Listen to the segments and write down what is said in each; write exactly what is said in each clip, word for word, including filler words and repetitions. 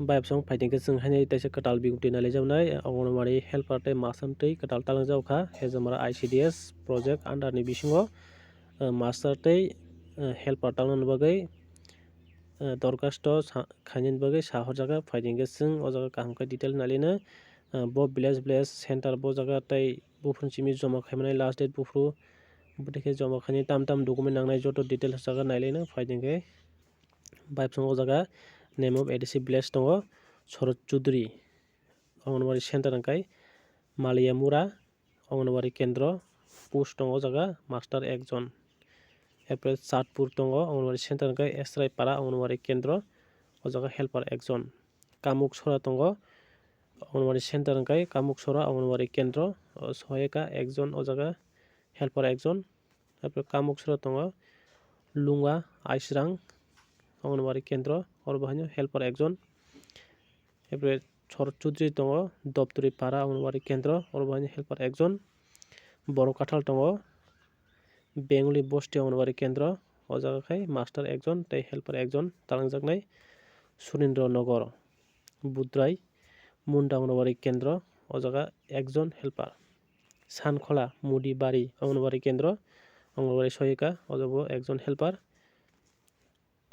Bayapsong phaiding khe chwng haino teisa kwtal bigupti nailaijak nai, Anganwadi helper tei master twi kwtal talangjak kha. Hezamara I C D S project under ni bisingo, eh, master tei, eh, helper talnani bagwi, eh, dorkhasto sa-, khainani bagwi sahorjak kha. Phaiding khe chwng o jaga kaham khe detail nailino, eh, bo village, village center bo jaga tei buphuru simi joma khaimani last date buphuru, bwtwi khe joma khainai tam tam document nangnai joto detail o jaga nailino. Phaiding khe Bayapsong o jaga name of A D C village tongo, Sorot Chudri, Anganwadi center hwnkhe Maliyamura, Anganwadi kendro, post tongo o jaga master ekjon. Erpore Chatpur tongo, Anganwadi center hwnkhe Esrai Para, Anganwadi kendro, o jaga helper ekjon. Kamuksora tongo, Anganwadi center hwnkhe Kamuksora, Anganwadi kendro, o sohayika ekjon, o jaga helper ekjon. Erpore Kamuksora tongo, Lunga Aisrang, Anganwadi kendro, oro bo haino helper ekjon. Erpore Sorot Chudri tongo, Dopturi Para Anganwadi kendro, oro bo haino helper ekjon. Borok Kathal tongo, Benguli Bosti Anganwadi kendro, o jaga khai master ekjon tei helper ekjon talangjaknai. Surendra Nogor, Budrai Munda Anganwadi kendro, o jaga ekjon helper. Sankhola Mudi Bari Anganwadi kendro, Anganwadi sohayika, o jaga bo ekjon helper.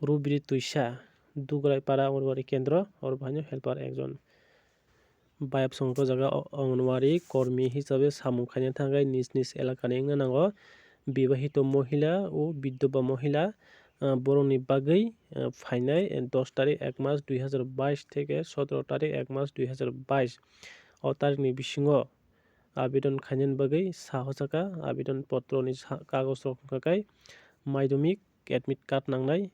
Rubiri Twisa, Dugrai Para Anganwadi kendro, oro bo haino helper ekjon. Bayapsong o jaga o-, Anganwadi kormi hisabe samung khaina thangwi nij nij elakani wngna nango. Bibahito mohila o bidhoba mohila, ah, borokni bagwi, ah, phainai, eh, dos tarik ek mas dui hazar bais theke sotoro tarik ek mas dui hazar bais. O tarikni bisingo abidon khainani bagwi sahojakha. Abidon potroni sa-, kagojrok wngkha khe madhyamik admit card nangnai,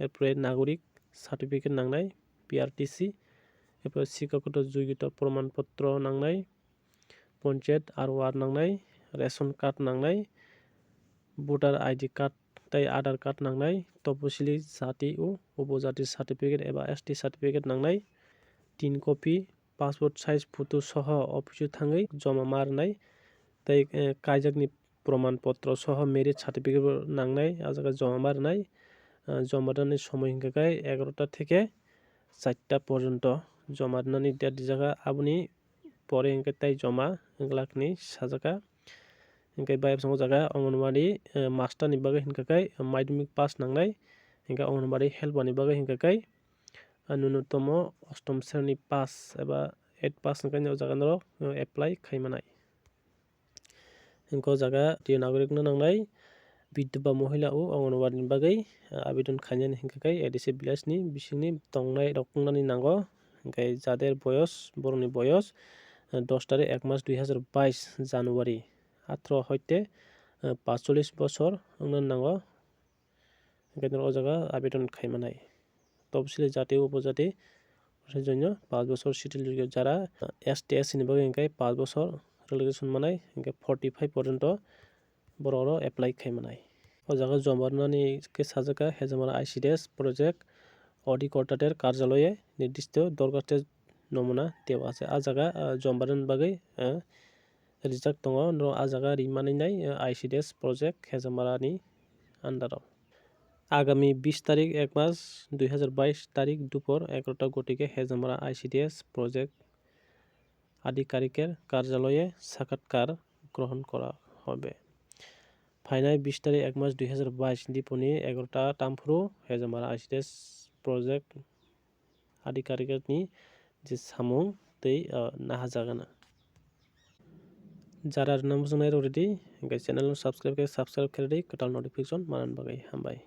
erpore nagorik certificate nangnai, P R T C, erpore shikkagoto jogito proman potro nangnai, ponchayat R O R nangnai, ration card nangnai, voter I D card tei Aadhaar card nangnai, toposili jati o upojati certificate eba S T certificate nangnai, tin copy, passport size photo soho office o thangwi joma ma rwnai, tei, eh, kaijakni proman potro soho marriage certificate bo nangnai, ah jaga joma ma rwnai. Ah, joma rwnani somoi hwnkha khe egarota theke charta porjonto joma rwnani date rijak kha, aboni pore hwnkhe tei joma glak hinwi sajak kha. Hwnkhe bayapsong o jaga Anganwadi, eh, master ni bagwi hwnkha khe madhyamik pass nangnai, hwnkhe Anganwadi helper ni bagwi hwnkha khe, ah, nunutomo ostom sreni pass eba eight pass hwnkhe o jaga norok, eh, apply khai manai. Hwnkhe o jaga twi nagorik no nangnai, bidhoba mohila o Anganwadi ni bagwi, ah, abidon khainani hwnkha khe A D C village ni bisingni tongnai rok wngnani nango, hwnkhe jader boyos, borokni boyos, ah, dos tarik ek mas dui hazar bais January, atharoh hoite, ah, paanchchollish bosor wngnani nango. Hwnkhe norok o jaga abidon khai manai. Topsili jati upojati, o jono paanch bosor schedule jara S T S C ni bagwi hwnkhe paanch bosor relegation manai, hwnkhe forty five porjonto borok oro apply khai manai. O jaga joma rwnani khe sajak kha Hejamara I C D S project odhikodarter karjaloye nirdishto dorkhasto nomuna tebo asai. Ah jaga, ah, joma rwna bagwi, ah, rijak tongo, norok ah jaga ri manwi nai, ah, I C D S project Hejamara ni under o. Agami bish tarik ek mas dui hazar bais tarik dupor egarota gotike Hejamara I C D S project adhikariker karjaloye sakatkar grohon kora hobe. Phainai bish tarik ek mas dui hazar bais diponi egarota tamphuru Hejamara I C D S project adhikarikerni je samung tei, ah, nahajagana. Jara rwna muchungnai rok rwdi, hwnkhe channel no subscribe khe subscribe khe rwdi, kwtal notification manani bagwi. Hambai.